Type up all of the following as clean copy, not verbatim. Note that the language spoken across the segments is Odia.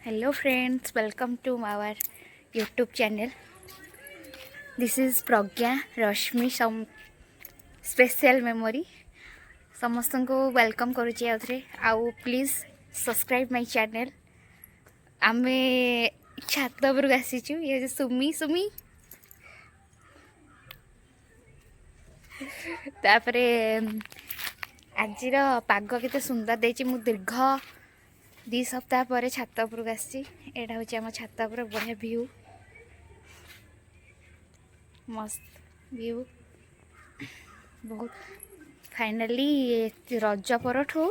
Hello friends, welcome to our YouTube channel. This is Pragya Rashmi some special memory. ସମସ୍ତଙ୍କୁ welcome କରୁଛି ଆଉଥରେ। ଆଉ ପ୍ଲିଜ୍ ସବସ୍କ୍ରାଇବ୍ ମାଇ ଚ୍ୟାନେଲ୍। ଆମେ ଛାତ ଉପରକୁ ଆସିଛୁ। ଇଏ ହେଉଛି ସୁମି। ସୁମି, ତାପରେ ଆଜିର ପାଗ କେତେ ସୁନ୍ଦର ଦେଇଛି। ମୁଁ ଦୀର୍ଘ 2 ସପ୍ତାହ ପରେ ଛାତ ଉପରକୁ ଆସିଛି। ଏଇଟା ହେଉଛି ଆମ ଛାତ ଉପର ବଢ଼ିଆ ଭ୍ୟୁ, ମସ୍ତ ଭ୍ୟୁ ବହୁତ। ଫାଇନାଲି ରଜ ପରଠୁ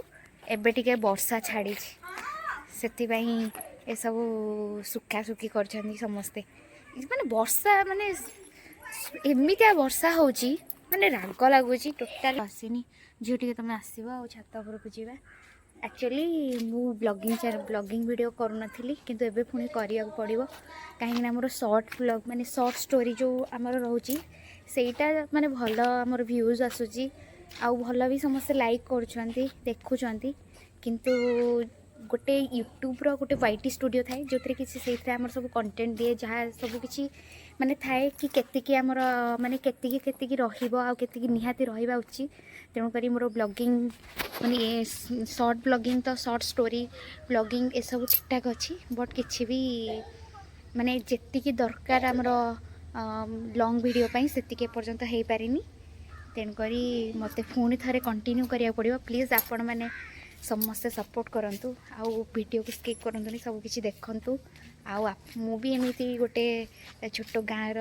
ଏବେ ଟିକେ ବର୍ଷା ଛାଡ଼ିଛି, ସେଥିପାଇଁ ଏସବୁ ଶୁଖାଶୁଖି କରିଛନ୍ତି ସମସ୍ତେ। ମାନେ ବର୍ଷା, ମାନେ ଏମିତିଆ ବର୍ଷା ହେଉଛି, ମାନେ ରାଗ ଲାଗୁଛି। ଟୋଟାଲି ଆସିନି ଝିଅ ଟିକେ, ତୁମେ ଆସିବ ଆଉ ଛାତ ଉପରକୁ ଯିବା। ଆକ୍ଚୁଆଲି ମୁଁ ବ୍ଲଗିଂ ଭିଡ଼ିଓ କରୁନଥିଲି, କିନ୍ତୁ ଏବେ ପୁଣି କରିବାକୁ ପଡ଼ିବ, କାହିଁକିନା ଆମର ସର୍ଟ ବ୍ଲଗ୍, ମାନେ ସର୍ଟ ଷ୍ଟୋରି ଯେଉଁ ଆମର ରହୁଛି, ସେଇଟା ମାନେ ଭଲ ଆମର ଭ୍ୟୁଜ୍ ଆସୁଛି ଆଉ ଭଲ ବି ସମସ୍ତେ ଲାଇକ୍ କରୁଛନ୍ତି, ଦେଖୁଛନ୍ତି। କିନ୍ତୁ ଗୋଟେ ୟୁଟ୍ୟୁବ୍ର ଗୋଟେ ୱାଇଟି ଷ୍ଟୁଡ଼ିଓ ଥାଏ, ଯେଉଁଥିରେ କିଛି ସେଇଥିରେ ଆମର ସବୁ କଣ୍ଟେଣ୍ଟ ଦିଏ, ଯାହା ସବୁ କିଛି ମାନେ ଥାଏ କି କେତିକି ଆମର, ମାନେ କେତିକି କେତିକି ରହିବ ଆଉ କେତିକି ନିହାତି ରହିବା ଉଚିତ। ତେଣୁକରି ମୋର ବ୍ଲଗିଂ, ମାନେ ସର୍ଟ ବ୍ଲଗିଂ ତ ସର୍ଟ ଷ୍ଟୋରି ବ୍ଲଗିଂ ଏସବୁ ଠିକ୍ଠାକ୍ ଅଛି, ବଟ୍ କିଛି ବି ମାନେ ଯେତିକି ଦରକାର ଆମର ଲଙ୍ଗ୍ ଭିଡ଼ିଓ ପାଇଁ, ସେତିକି ଏପର୍ଯ୍ୟନ୍ତ ହେଇପାରିନି। ତେଣୁକରି ମୋତେ ପୁଣି ଥରେ କଣ୍ଟିନ୍ୟୁ କରିବାକୁ ପଡ଼ିବ। ପ୍ଲିଜ୍ ଆପଣମାନେ ସମସ୍ତେ ସପୋର୍ଟ କରନ୍ତୁ ଆଉ ଭିଡ଼ିଓକୁ ସ୍କିପ୍ କରନ୍ତୁନି, ସବୁକିଛି ଦେଖନ୍ତୁ। ଆଉ ମୁଁ ବି ଏମିତି ଗୋଟେ ଛୋଟ ଗାଁର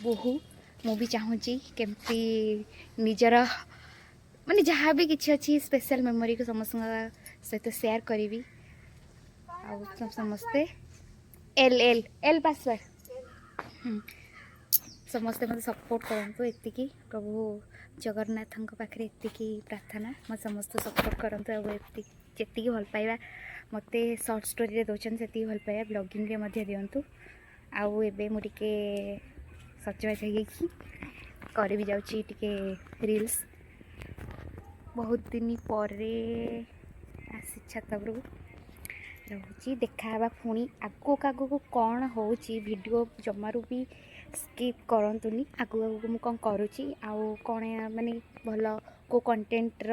ବୋହୂ। ମୁଁ ବି ଚାହୁଁଛି କେମିତି ନିଜର, ମାନେ ଯାହା ବି କିଛି ଅଛି ସ୍ପେଶାଲ୍ ମେମୋରିକୁ ସମସ୍ତଙ୍କ ସହିତ ସେୟାର କରିବି। ଆଉ ସମସ୍ତେ ଏଲ୍ ଏଲ୍ ଏଲ୍ ପାସୱାର୍ଡ଼, ସମସ୍ତେ ମୋତେ ସପୋର୍ଟ କରନ୍ତୁ। ଏତିକି ପ୍ରଭୁ ଜଗନ୍ନାଥଙ୍କ ପାଖରେ ଏତିକି ପ୍ରାର୍ଥନା, ମୋତେ ସମସ୍ତେ ସପୋର୍ଟ କରନ୍ତୁ। ଆଉ ଏତିକି ଯେତିକି ଭଲ ପାଇବା ମୋତେ ସର୍ଟ ଷ୍ଟୋରିରେ ଦେଉଛନ୍ତି, ସେତିକି ଭଲ ପାଇବା ବ୍ଲଗିଂରେ ମଧ୍ୟ ଦିଅନ୍ତୁ। ଆଉ ଏବେ ମୁଁ ଟିକେ ସଜବାଜ ହେଇଯାଇଛି, କରିବି ଯାଉଛି ଟିକେ ରିଲ୍ସ। ବହୁତ ଦିନ ପରେ ଆସି ଛାତ ଉପରକୁ ରହୁଛି। ଦେଖାହେବା ପୁଣି ଆଗକୁ। ଆଗକୁ କ'ଣ ହେଉଛି, ଭିଡ଼ିଓ ଜମାରୁ ବି ସ୍କିପ୍ କରନ୍ତୁନି। ଆଗକୁ ଆଗକୁ ମୁଁ କ'ଣ କରୁଛି ଆଉ କ'ଣ ମାନେ ଭଲ କେଉଁ କଣ୍ଟେଣ୍ଟର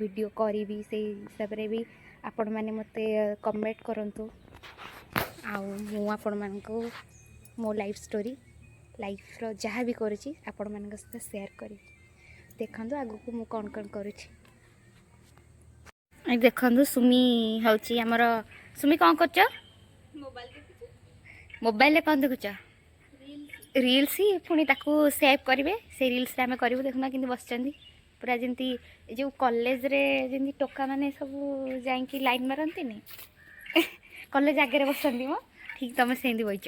ଭିଡ଼ିଓ କରିବି, ସେଇ ହିସାବରେ ବି ଆପଣମାନେ ମୋତେ କମେଣ୍ଟ କରନ୍ତୁ। ଆଉ ମୁଁ ଆପଣମାନଙ୍କୁ ମୋ ଲାଇଫ୍ ଷ୍ଟୋରି, ଲାଇଫ୍ର ଯାହା ବି କରୁଛି, ଆପଣମାନଙ୍କ ସହିତ ସେୟାର କରିବି। ଦେଖନ୍ତୁ ଆଗକୁ ମୁଁ କ'ଣ କ'ଣ କରୁଛି। ଏଇ ଦେଖନ୍ତୁ, ସୁମି ହେଉଛି ଆମର। ସୁମି, କ'ଣ କରୁଛ? ମୋବାଇଲରେ କ'ଣ ଦେଖୁଛ? ରିଲ୍ସ। ପୁଣି ତାକୁ ସେଭ୍ କରିବେ, ସେଇ ରିଲ୍ସରେ ଆମେ କରିବୁ। ଦେଖୁନା କେମିତି ବସିଛନ୍ତି, ପୁରା ଯେମିତି ଏ ଯେଉଁ କଲେଜରେ ଯେମିତି ଟୋକାମାନେ ସବୁ ଯାଇକି ଲାଇନ୍ ମାରନ୍ତିନି, କଲେଜ ଆଗରେ ବସନ୍ତି ମ, ଠିକ୍ ତମେ ସେମିତି ବଇଛ।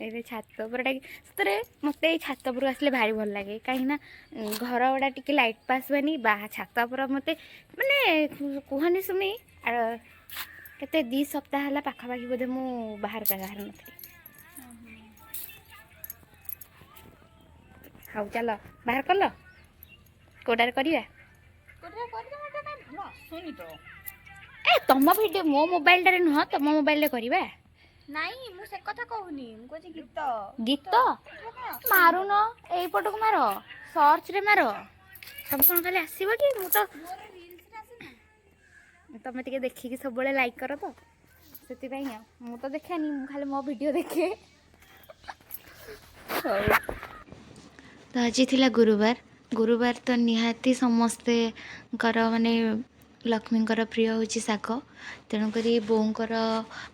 ଏବେ ଛାତ ଉପରଟା ସତରେ ମୋତେ ଏଇ ଛାତ ଉପରକୁ ଆସିଲେ ଭାରି ଭଲ ଲାଗେ, କାହିଁକିନା ଘର ଗୁଡ଼ା ଟିକେ ଲାଇଟ୍ ପାସ୍ ହୁଏନି ବା ଛାତ ଉପର ମୋତେ ମାନେ କୁହନି ସୁମି, କେତେ 2 ସପ୍ତାହ ହେଲା ପାଖାପାଖି ବୋଧେ ମୁଁ ବାହାର ବାହାରୁ ନଥିଲି। ହଉ ଚାଲ, ବାହାର କଲ, କୋଉଟାରେ କରିବା? ଏ ତମ ଭିଡ଼ିଓ ମୋ ମୋବାଇଲଟାରେ ନୁହଁ, ତମ ମୋବାଇଲରେ କରିବା। ନାଇଁ, ମୁଁ ସେ କଥା କହୁନି, ମୁଁ କହୁଛି ଗୀତ। ଗୀତ ମାରୁନ, ଏଇପଟକୁ ମାର, ସର୍ଚ୍ଚରେ ମାର। ସବୁ କ'ଣ ଖାଲି ଆସିବ କି? ମୁଁ ତ ତମେ ଟିକେ ଦେଖିକି ସବୁବେଳେ ଲାଇକ୍ କର ତ, ସେଥିପାଇଁ। ଆଉ ମୁଁ ତ ଦେଖେନି, ମୁଁ ଖାଲି ମୋ ଭିଡ଼ିଓ ଦେଖେ। ହଉ। ତ ଆଜି ଥିଲା ଗୁରୁବାର। ଗୁରୁବାର ତ ନିହାତି ସମସ୍ତେଙ୍କର, ମାନେ ଲକ୍ଷ୍ମୀଙ୍କର ପ୍ରିୟ ହେଉଛି ଶାଗ। ତେଣୁକରି ବୋଉଙ୍କର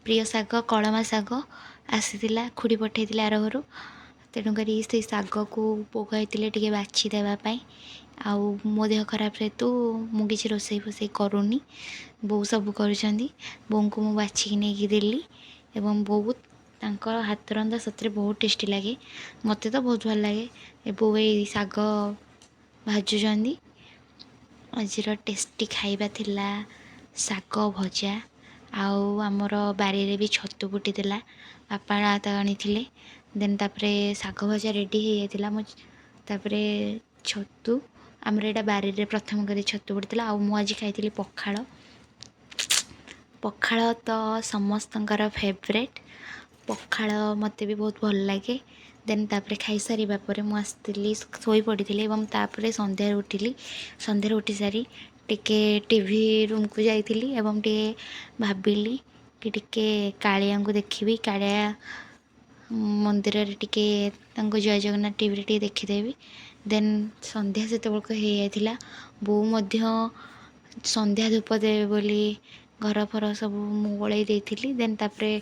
ପ୍ରିୟ ଶାଗ କଳମା ଶାଗ ଆସିଥିଲା, ଖୁଡ଼ି ପଠାଇଥିଲେ ଆର ଘରୁ। ତେଣୁକରି ସେଇ ଶାଗକୁ ବୋଉ କହିଥିଲେ ଟିକେ ବାଛି ଦେବା ପାଇଁ। ଆଉ ମୋ ଦେହ ଖରାପ ହେତୁ ମୁଁ କିଛି ରୋଷେଇ ଫୋଷେଇ କରୁନି, ବୋଉ ସବୁ କରୁଛନ୍ତି। ବୋଉଙ୍କୁ ମୁଁ ବାଛିକି ନେଇକି ଦେଲି ଏବଂ ବୋଉ ତାଙ୍କ ହାତ ରନ୍ଧା ସତରେ ବହୁତ ଟେଷ୍ଟି ଲାଗେ, ମୋତେ ତ ବହୁତ ଭଲ ଲାଗେ। ବୋଉ ଏଇ ଶାଗ ଭାଜୁଛନ୍ତି। ଆଜିର ଟେଷ୍ଟି ଖାଇବା ଥିଲା ଶାଗ ଭଜା। ଆଉ ଆମର ବାରିରେ ବି ଛତୁ ଫୁଟିଥିଲା, ବାପା ତା ଆଣିଥିଲେ। ଦେନ୍ ତାପରେ ଶାଗ ଭଜା ରେଡ଼ି ହେଇଯାଇଥିଲା। ମୁଁ ତାପରେ ଛତୁ ଆମର ଏଇଟା ବାରିରେ ପ୍ରଥମ କରି ଛତୁ ଫୁଟିଥିଲା। ଆଉ ମୁଁ ଆଜି ଖାଇଥିଲି ପଖାଳ। ପଖାଳ ତ ସମସ୍ତଙ୍କର ଫେଭରେଟ୍। ପଖାଳ ମୋତେ ବି ବହୁତ ଭଲ ଲାଗେ। ଦେନ୍ ତାପରେ ଖାଇସାରିବା ପରେ ମୁଁ ଆସିଥିଲି, ଶୋଇ ପଡ଼ିଥିଲି ଏବଂ ତାପରେ ସନ୍ଧ୍ୟାରେ ଉଠିଲି। ସନ୍ଧ୍ୟାରେ ଉଠି ସାରି ଟିକେ ଟିଭି ରୁମ୍କୁ ଯାଇଥିଲି ଏବଂ ଟିକେ ଭାବିଲି କି ଟିକେ କାଳିଆଙ୍କୁ ଦେଖିବି, କାଳିଆ ମନ୍ଦିରରେ ଟିକେ ତାଙ୍କୁ ଜୟ ଜଗନ୍ନାଥ ଟିଭିରେ ଟିକେ ଦେଖିଦେବି। ଦେନ୍ ସନ୍ଧ୍ୟା ସେତେବେଳକୁ ହେଇଯାଇଥିଲା। ବୋଉ ମଧ୍ୟ ସନ୍ଧ୍ୟା ଧୂପ ଦେବେ ବୋଲି ଘର ଫର ସବୁ ମୁଁ ଓଳେଇ ଦେଇଥିଲି। ଦେନ୍ ତାପରେ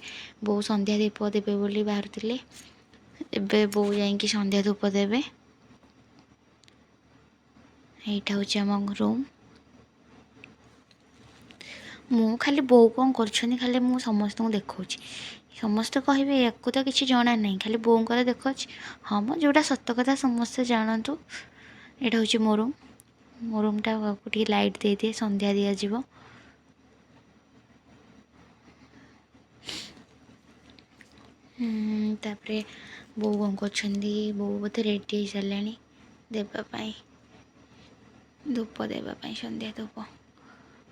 ବୋଉ ସନ୍ଧ୍ୟା ଦୀପ ଦେବେ ବୋଲି ବାହାରୁଥିଲେ। ଏବେ ବୋଉ ଯାଇକି ସନ୍ଧ୍ୟା ଧୂପ ଦେବେ। ଏଇଟା ହେଉଛି ଆମ ରୁମ୍। ମୁଁ ଖାଲି ବୋଉ କ'ଣ କରୁଛନ୍ତି ଖାଲି ମୁଁ ସମସ୍ତଙ୍କୁ ଦେଖାଉଛି। ସମସ୍ତେ କହିବେ ୟାକୁ ତ କିଛି ଜଣା ନାହିଁ, ଖାଲି ବୋଉଙ୍କର ଦେଖାଉଛି। ହଁ ମ, ଯେଉଁଟା ସତ କଥା ସମସ୍ତେ ଜାଣନ୍ତୁ। ଏଇଟା ହେଉଛି ମୋ ରୁମ୍। ମୋ ରୁମ୍ଟାକୁ ଟିକେ ଲାଇଟ୍ ଦେଇଦିଏ, ସନ୍ଧ୍ୟା ଦିଆଯିବ। ତାପରେ ବୋଉ କ'ଣ କରୁଛନ୍ତି? ବୋଉ ବୋଧେ ରେଡ଼ି ହେଇସାରିଲେଣି ଦେବା ପାଇଁ, ଧୂପ ଦେବା ପାଇଁ, ସନ୍ଧ୍ୟା ଧୂପ।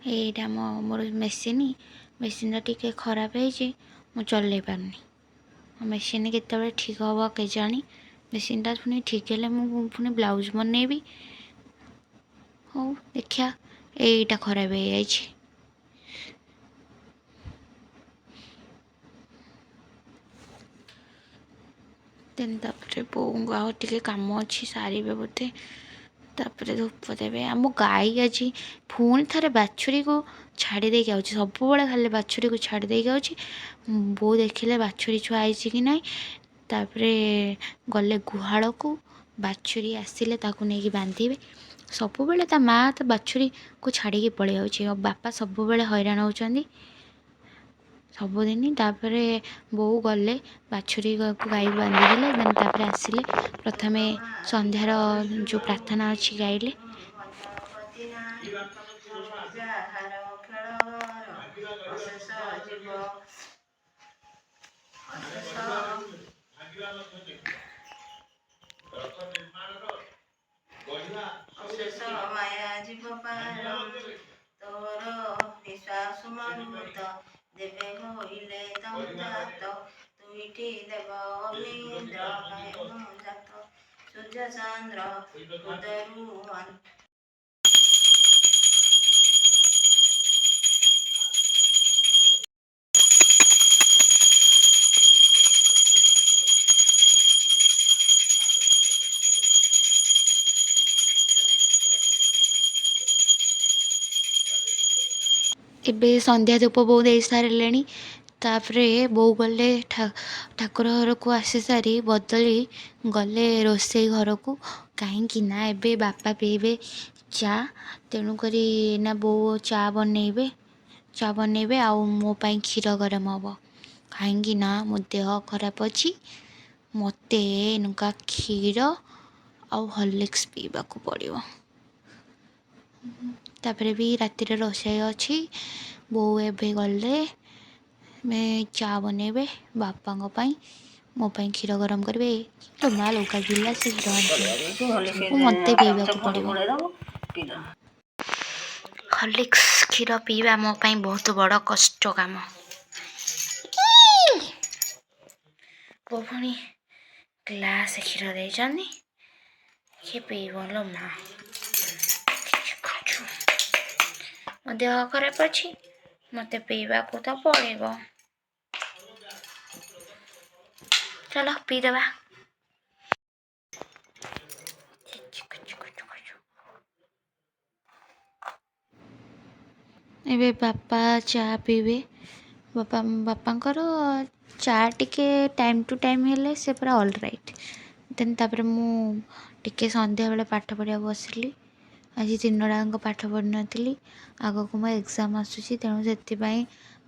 ଏଇଟା ମୋର ମେସିନ୍। ମେସିନ୍ଟା ଟିକେ ଖରାପ ହେଇଛି, ମୁଁ ଚଲେଇ ପାରୁନି। ମେସିନ୍ କେତେବେଳେ ଠିକ୍ ହେବ କେଜାଣି। ମେସିନ୍ଟା ପୁଣି ଠିକ୍ ହେଲେ ମୁଁ ପୁଣି ବ୍ଲାଉଜ୍ ବନେଇବି। ହଉ ଦେଖିବା। ଏଇଟା ଖରାପ ହେଇଯାଇଛି। ଦେନ୍ ତାପରେ ବୋଉଙ୍କୁ ଆଉ ଟିକେ କାମ ଅଛି, ସାରିବେ ବୋଧେ, ତାପରେ ଧୂପ ଦେବେ। ଆମ ଗାଈ ଆଜି ପୁଣି ଥରେ ବାଛୁରୀକୁ ଛାଡ଼ି ଦେଇକି ଆଉଛି। ସବୁବେଳେ ଖାଲି ବାଛୁରୀକୁ ଛାଡ଼ି ଦେଇକି ଆଉଛି। ବୋଉ ଦେଖିଲେ ବାଛୁରୀ ଛୁଆ ହେଇଛି କି ନାହିଁ। ତାପରେ ଗଲେ ଗୁହାଳକୁ, ବାଛୁରୀ ଆସିଲେ ତାକୁ ନେଇକି ବାନ୍ଧିବେ। ସବୁବେଳେ ତା ମାଆ ତା ବାଛୁରୀକୁ ଛାଡ଼ିକି ପଳେଇ ଯାଉଛି ଆଉ ବାପା ସବୁବେଳେ ହଇରାଣ ହେଉଛନ୍ତି ସବୁଦିନ। ତାପରେ ବୋଉ ଗଲେ, ବାଛୁରୀକୁ ଗାଈ ବାନ୍ଧିଦେଲେ। ଦେନ୍ ତାପରେ ଆସିଲେ, ପ୍ରଥମେ ସନ୍ଧ୍ୟାର ଯେଉଁ ପ୍ରାର୍ଥନା ଅଛି ଗାଇଲେ। ପତି ନାହିଁ ଯାହାର ଖେଳଘର, ଅଶେଷ ଜୀବ ଅଶେଷ ଅଶେଷ ମାୟା ଜୀବ ପାର। ତୋର ନିଶ୍ୱାସ ମରୁତ ଦେବେ ହୋଇଲେ ତମ ଜାତ, ଦୁଇଟି ଦେବ ଅନିନ୍ଦ୍ର ନହେ ମୁଁ ଜାତ। ସୂର୍ଯ୍ୟ ଚନ୍ଦ୍ର ଉଦରୁ ଏବେ ସନ୍ଧ୍ୟା ଧୂପ ବୋଉ ଦେଇ ସାରିଲେଣି। ତାପରେ ବୋଉ ଗଲେ ଠାକୁର ଘରକୁ ଆସି ସାରି ବଦଳି ଗଲେ ରୋଷେଇ ଘରକୁ, କାହିଁକି ନା ଏବେ ବାପା ପିଇବେ ଚା। ତେଣୁକରି ନା ବୋଉ ଚା ବନେଇବେ। ଚା ବନେଇବେ ଆଉ ମୋ ପାଇଁ କ୍ଷୀର ଗରମ ହେବ, କାହିଁକି ନା ମୋ ଦେହ ଖରାପ ଅଛି। ମୋତେ ଏନୁକା କ୍ଷୀର ଆଉ ହର୍ଲିକ୍ସ ପିଇବାକୁ ପଡ଼ିବ। ତାପରେ ବି ରାତିରେ ରୋଷେଇ ଅଛି। ବୋଉ ଏବେ ଗଲେ ଏବେ ଚା ବନେଇବେ ବାପାଙ୍କ ପାଇଁ, ମୋ ପାଇଁ କ୍ଷୀର ଗରମ କରିବେ। ତ ମା ଲୁଗା ଗିଲାସ କ୍ଷୀର ଆଣିଛନ୍ତି, ସବୁ ମୋତେ ପିଇବାକୁ ପଡ଼ିବ। ହର୍ଲିକ୍ସ କ୍ଷୀର ପିଇବା ମୋ ପାଇଁ ବହୁତ ବଡ଼ କଷ୍ଟ କାମ। ବୋଉ ପୁଣି ଗ୍ଲାସ୍ କ୍ଷୀର ଦେଇଛନ୍ତି, କିଏ ପିଇବ ଲୋ ମା? ମୋ ଦେହ ଖରାପ ଅଛି, ମୋତେ ପିଇବାକୁ ତ ପଡ଼ିବ। ଚାଲ ପିଇଦେବା। ଏବେ ବାପା ଚା ପିଇବେ। ବାପାଙ୍କର ଚା ଟିକେ ଟାଇମ୍ ଟୁ ଟାଇମ୍ ହେଲେ ସେ ପୁରା ଅଲ୍ ରାଇଟ୍। ଦେନ୍ ତାପରେ ମୁଁ ଟିକେ ସନ୍ଧ୍ୟାବେଳେ ପାଠ ପଢ଼ିବାକୁ ବସିଲି। ଆଜି ଦିନଟା ଯାକ ପାଠ ପଢ଼ିନଥିଲି। ଆଗକୁ ମୋ ଏକ୍ଜାମ୍ ଆସୁଛି, ତେଣୁ ସେଥିପାଇଁ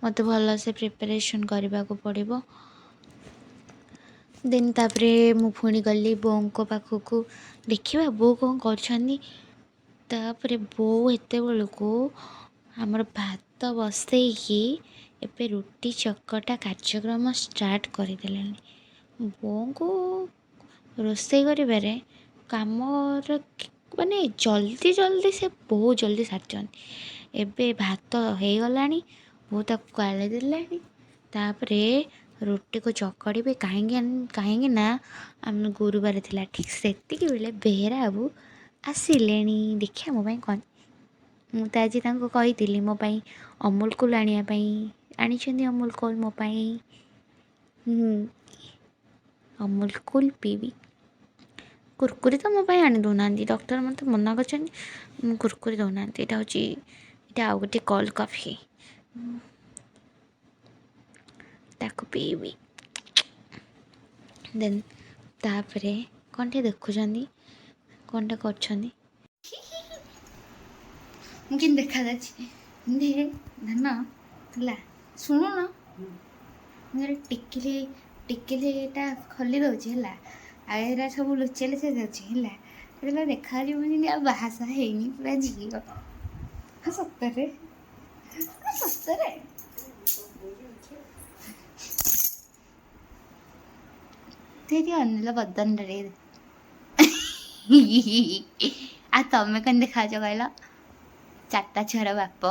ମୋତେ ଭଲସେ ପ୍ରିପାରେସନ୍ କରିବାକୁ ପଡ଼ିବ। ଦେନ୍ ତାପରେ ମୁଁ ପୁଣି ଗଲି ବୋଉଙ୍କ ପାଖକୁ, ଦେଖିବା ବୋଉ କ'ଣ କରୁଛନ୍ତି। ତାପରେ ବୋଉ ଏତେବେଳକୁ ଆମର ଭାତ ବସେଇକି ଏବେ ରୁଟି ଚକଟା କାର୍ଯ୍ୟକ୍ରମ ଷ୍ଟାର୍ଟ କରିଦେଲେଣି। ବୋଉଙ୍କୁ ରୋଷେଇ କରିବାରେ କାମର ମାନେ ଜଲ୍ଦି ଜଲ୍ଦି ସେ ବହୁତ ଜଲ୍ଦି ସାରିଛନ୍ତି। ଏବେ ଭାତ ହେଇଗଲାଣି, ବୋଉ ତାକୁ ଗାଳି ଦେଲାଣି। ତାପରେ ରୁଟିକୁ ଚକଡ଼ିବେ, କାହିଁକି କାହିଁକି ନା ଆମ ଗୁରୁବାର ଥିଲା। ଠିକ୍ ସେତିକି ବେଳେ ବେହେରା ବାବୁ ଆସିଲେଣି। ଦେଖିବା ମୋ ପାଇଁ କ'ଣ। ମୁଁ ତ ଆଜି ତାଙ୍କୁ କହିଥିଲି ମୋ ପାଇଁ ଅମୁଲ କୁଲ୍ ଆଣିବା ପାଇଁ, ଆଣିଛନ୍ତି ଅମୁଲ କୁଲ୍ ମୋ ପାଇଁ। ଅମୁଲ କୁଲ୍ ପିଇବି। କୁରକୁରି ତ ମୋ ପାଇଁ ଆଣି ଦେଉନାହାନ୍ତି, ଡକ୍ଟର ମୋତେ ମନା କରିଛନ୍ତି, କୁରକୁରି ଦେଉନାହାନ୍ତି। ଏଇଟା ହେଉଛି, ଏଇଟା ଆଉ ଗୋଟେ କୋଲ୍ଡ କଫି, ତାକୁ ପିଇବି। ଦେନ୍ ତାପରେ କ'ଣ ଟିକେ ଦେଖୁଛନ୍ତି, କ'ଣଟା କରୁଛନ୍ତି। ମୁଁ କେମିତି ଦେଖାଯାଉଛି ଦେ ଧନ ହେଲା, ଶୁଣୁନ। ମୁଁ ଯେତେବେଳେ ଟିକିଲି ଟିକିଲିଟା ଖୋଲି ଦେଉଛି ହେଲା, ଆଉ ଏରା ସବୁ ଲୁଚେଇ ଲୁଚେଇ ଦେଉଛି ହେଲା, ସେତେବେଳେ ଦେଖାଯିବ ଯେମିତି ଆଉ ବାହାସାହା ହେଇନି, ପୁରା ଝିଅ। ହଁ, ସତରେ ସତରେ ଟିକେ ଅନିଲ ବଦନରେ। ଆଉ ତମେ କେମିତି ଦେଖାଯାଉଛ କହିଲ? ଚାରିଟା ଛୁଆର ବାପ।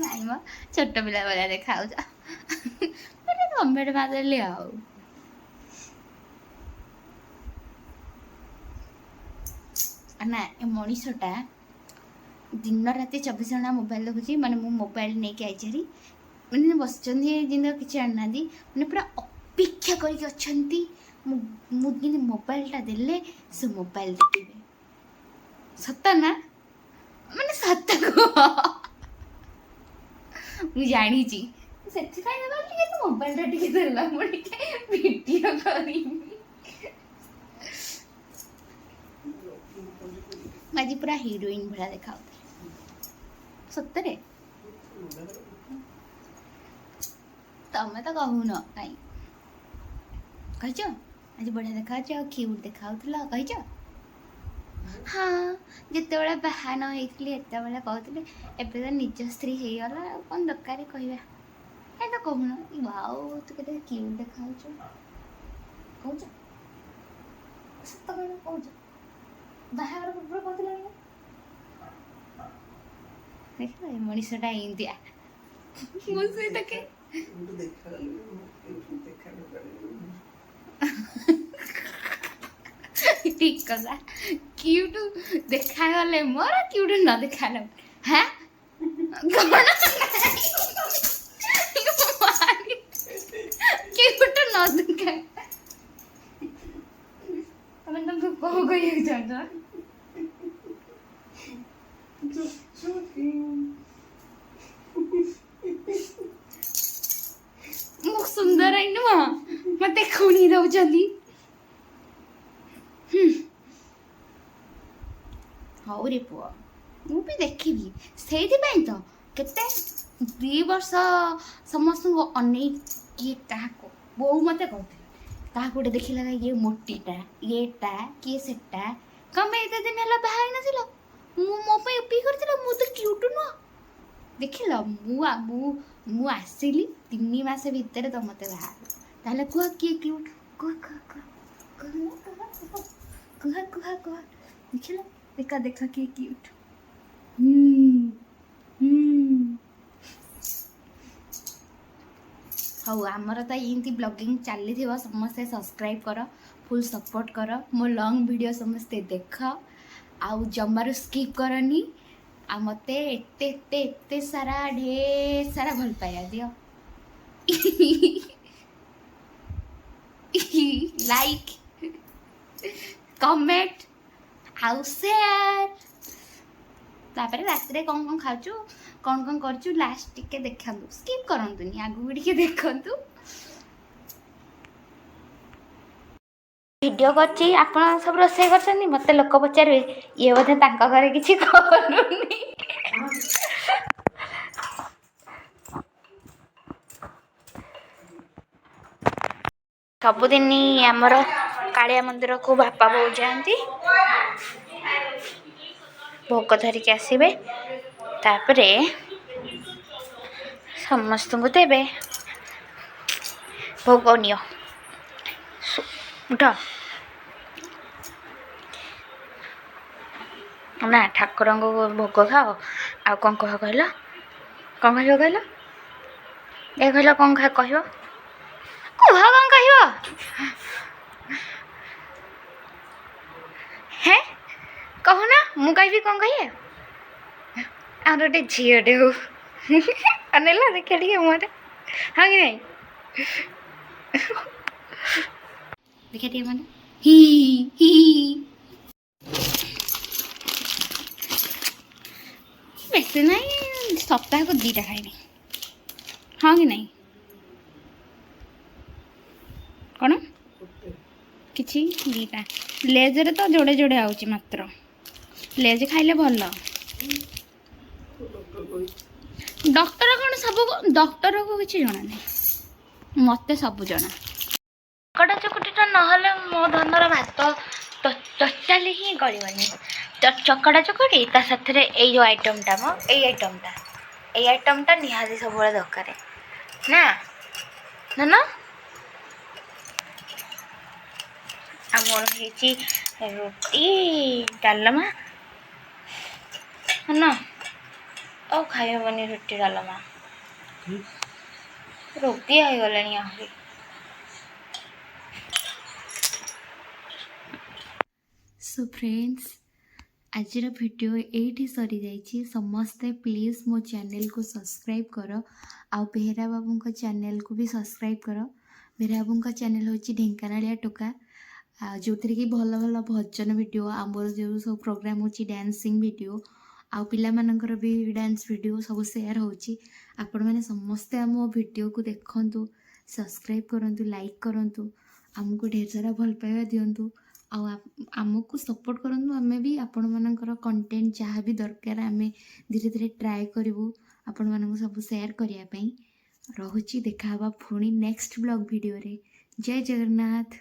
ନାଇଁ ମ, ଛୋଟ ପିଲା ଭଳିଆ ଦେଖାଯାଉଛ। ଗୋଟେ କମେଣ୍ଟ ମାରିଦେଲି ଆଉ। ନା, ଏ ମଣିଷଟା ଦିନ ରାତି 24 ଘଣ୍ଟା ମୋବାଇଲ ଦେଖୁଛି। ମାନେ ମୁଁ ମୋବାଇଲ ନେଇକି ଆଇଛି ଭାରି, ମାନେ ବସିଛନ୍ତି ଯେମିତି କିଛି ଆଣିନାହାନ୍ତି, ମାନେ ପୁରା ଅପେକ୍ଷା କରିକି ଅଛନ୍ତି ମୁଁ ଯେମିତି ମୋବାଇଲଟା ଦେଲେ ସେ ମୋବାଇଲ ଦେଖିବେ। ସତ ନା? ମାନେ ସତ କୁହ। ମୁଁ ଜାଣିଛି, ସେଥିପାଇଁ ଦେବା ଟିକେ ତ ମୋବାଇଲଟା ଟିକେ ଦେଲା, ମୁଁ ଟିକେ ଭିଡ଼ିଓ କରିବି। ମୁଁ ଆଜି ପୁରା ହିରୋଇନ ଭଳିଆ ଦେଖାଉଥିଲି ସତରେ। ତମେ ତ କହୁନ କାଇଁ? କହିଛ ଆଜି ବଢ଼ିଆ ଦେଖାଯାଉଛି ଆଉ କ୍ୟୁଟ୍ ଦେଖାଉଥିଲ, କହିଛ? ହଁ, ଯେତେବେଳେ ବାହା ନ ହେଇଥିଲି ସେତେବେଳେ କହୁଥିଲେ, ଏବେ ତ ନିଜ ସ୍ତ୍ରୀ ହେଇଗଲା, ଆଉ କ'ଣ ଦରକାର କହିବା? ଏ ତ କହୁନ, ୱାଓ, ତୁ କେତେ କ୍ୟୁଟ୍ ଦେଖାଉଛୁ, କହୁଛ? ସତ କହିଲ, କହୁଛ? ବାହାଘର ପୂର୍ବରୁ କହୁଥିଲ ନା? ଦେଖିଲ, ଏ ମଣିଷଟା ଏମିତିଆ। ମୋ ସହିତ କେ ଦେଖାଗଲେ ଦେଖା ନପାରିବି। ଠିକ କଥା, କ୍ୟୁଟ୍ ଦେଖାଗଲେ ମୋର, କ୍ୟୁଟ୍ ନ ଦେଖାଗଲେ ହଁ କଣ କ୍ୟୁଟ୍ ନ ଦେଖା। ତମେ ତମକୁ କଣ କହିବାକୁ ଚାହୁଁଛ? Just joking. ମୁଁ ସୁନ୍ଦର ନୁହଁ? ମତେ ଖୁଣି ଦଉଛନ୍ତି। ହଉ ରେ ପୁଅ, ମୁଁ ବି ଦେଖିବି। ସେଇଥିପାଇଁ ତ କେତେ 2 ବର୍ଷ ସମସ୍ତଙ୍କୁ ଅନେଇ, କିଏ କାହାକୁ, ବୋଉ ମତେ କହୁଥିଲେ, କାହାକୁ ଗୋଟେ ଦେଖିଲା, ଇଏ ମୋଟିଟା, ଇଏଟା କିଏ, ସେଟା କଣ ପାଇଁ ଏତେ ଦିନ ହେଲା ବାହା ହେଇନଥିଲ? ମୁଁ ମୋ ପାଇଁ ଅପେକ୍ଷା କରିଥିଲ? ମୁଁ ତ କ୍ୟୁଟ୍ ନୁହଁ? ଦେଖିଲ, ମୁଁ ଆସିଲି, 3 ମାସ ଭିତରେ ତ ମୋତେ ବାହା ହେଲ। ତାହେଲେ କୁହ କିଏ କ୍ୟୁଟ୍? କୁହ କୁହ କୁହ କୁହ କୁହ କୁହ କୁହ କୁହ। ଦେଖିଲ, ଦେଖ ଦେଖ, କିଏ କ୍ୟୁଟ୍? ହୁଁ ହୁଁ ହଉ, ଆମର ତ ଏମିତି ବ୍ଲଗିଂ ଚାଲିଥିବ। ସମସ୍ତେ ସବସ୍କ୍ରାଇବ୍ କର, ଫୁଲ୍ ସପୋର୍ଟ କର, ମୋ ଲଙ୍ଗ୍ ଭିଡ଼ିଓ ସମସ୍ତେ ଦେଖ ଆଉ ଜମାରୁ ସ୍କିପ୍ କରନି, ଆଉ ମୋତେ ଏତେ ଏତେ ଏତେ ସାରା ଢେର ସାରା ଭଲ ପାଇବା ଦିଅ। ଲାଇକ୍, କମେଣ୍ଟ ଆଉ ସେୟାର। ତାପରେ ରାତିରେ କ'ଣ କ'ଣ ଖାଉଛୁ, କ'ଣ କ'ଣ କରୁଛୁ, ଲାଷ୍ଟ ଟିକେ ଦେଖାନ୍ତୁ। ସ୍କିପ୍ କରନ୍ତୁନି, ଆଗକୁ ଟିକେ ଦେଖନ୍ତୁ। ଭିଡ଼ିଓ କରିଛି, ଆପଣ ସବୁ ରୋଷେଇ କରୁଛନ୍ତି, ମୋତେ ଲୋକ ପଚାରିବେ ଇଏ ବୋଧେ ତାଙ୍କ ଘରେ କିଛି କରୁନି। ସବୁଦିନ ଆମର କାଳିଆ ମନ୍ଦିରକୁ ବାପା ବୋଉ ଯାଆନ୍ତି, ଭୋଗ ଧରିକି ଆସିବେ, ତାପରେ ସମସ୍ତଙ୍କୁ ଦେବେ। ଭୋଗ ନିଅ। ଉଠ ନା, ଠାକୁରଙ୍କୁ ଭୋଗ ଖାଅ। ଆଉ କ'ଣ କହ କହିଲ? କ'ଣ କହିବ କହିଲ? ଏ କହିଲ, କ'ଣ କହିବ କୁହ, କ'ଣ କହିବ? ହେ କହୁନ, ମୁଁ କହିବି କ'ଣ କହିବେ? ଆମର ଗୋଟେ ଝିଅଟେ ହଉ। ଅନେଇଲ, ଦେଖିଆ ଟିକେ ମୁହଁଟା, ହଁ କି ନାଇଁ? ଦେଖିଆ ଟିକେ, ମାନେ ହି ହି। ବେଶୀ ନାହିଁ, ସପ୍ତାହକୁ 2ଟା ଖାଇବି, ହଁ କି ନାଇଁ? କ'ଣ? ଗୋଟେ। କିଛି 2ଟା ଲେଜରେ ତ ଯୋଡ଼େ ଯୋଡ଼େ ଆଉଛି ମାତ୍ର। ଲେଜ୍ ଖାଇଲେ ଭଲ। ଡକ୍ଟର କହିଛି। ଡକ୍ଟର କ'ଣ ସବୁ? ଡକ୍ଟରକୁ କିଛି ଜଣା ନାହିଁ, ମୋତେ ସବୁ ଜଣା। ଚକଟା ଚକୁଟିଟା ନହେଲେ ମୋ ଧନର ଭାତ ଟୋଟାଲି ହିଁ ଗଳିବନି। ଚକଟା ଚକୁଟି, ତା ସାଥିରେ ଏଇ ଯେଉଁ ଆଇଟମ୍ଟା ମ, ଏଇ ଆଇଟମ୍ଟା ନିହାତି ସବୁବେଳେ ଦରକାର ନା ନା। ଆଉ ମୋର ହେଇଛି ରୁଟି ଡାଲମା ନା, ଆଉ ଖାଇ ହେବନି ରୁଟି ଡାଲମା। ରୋଗିଆ ହେଇଗଲାଣି ଆହୁରି। ସୋ ଫ୍ରେଣ୍ଡସ୍, ଆଜିର ଭିଡ଼ିଓ ଏଇଠି ସରିଯାଇଛି। ସମସ୍ତେ ପ୍ଲିଜ୍ ମୋ ଚ୍ୟାନେଲକୁ ସବସ୍କ୍ରାଇବ୍ କର ଆଉ ବେହେରା ବାବୁଙ୍କ ଚ୍ୟାନେଲକୁ ବି ସବସ୍କ୍ରାଇବ୍ କର। ବେହେରା ବାବୁଙ୍କ ଚ୍ୟାନେଲ୍ ହେଉଛି ଢେଙ୍କାନାଳିଆ ଟୋକା, ଆଉ ଯେଉଁଥିରେ କି ଭଲ ଭଲ ଭଜନ ଭିଡ଼ିଓ, ଆମର ଯେଉଁ ସବୁ ପ୍ରୋଗ୍ରାମ୍ ହେଉଛି, ଡ୍ୟାନ୍ସିଂ ଭିଡ଼ିଓ ଆଉ ପିଲାମାନଙ୍କର ବି ଡ୍ୟାନ୍ସ ଭିଡ଼ିଓ ସବୁ ସେୟାର ହେଉଛି। ଆପଣମାନେ ସମସ୍ତେ ଆମ ଭିଡ଼ିଓକୁ ଦେଖନ୍ତୁ, ସବସ୍କ୍ରାଇବ୍ କରନ୍ତୁ, ଲାଇକ୍ କରନ୍ତୁ, ଆମକୁ ଢେର ସାରା ଭଲ ପାଇବା ଦିଅନ୍ତୁ ଆଉ ଆମକୁ ସପୋର୍ଟ କରନ୍ତୁ। ଆମେ ବି ଆପଣମାନଙ୍କର କଣ୍ଟେଣ୍ଟ ଯାହା ବି ଦରକାର, ଆମେ ଧୀରେ ଧୀରେ ଟ୍ରାଏ କରିବୁ ଆପଣମାନଙ୍କୁ ସବୁ ସେୟାର କରିବା ପାଇଁ। ରହୁଛି, ଦେଖା ହେବା ପୁଣି ନେକ୍ସଟ ବ୍ଲଗ୍ ଭିଡ଼ିଓରେ। ଜୟ ଜଗନ୍ନାଥ।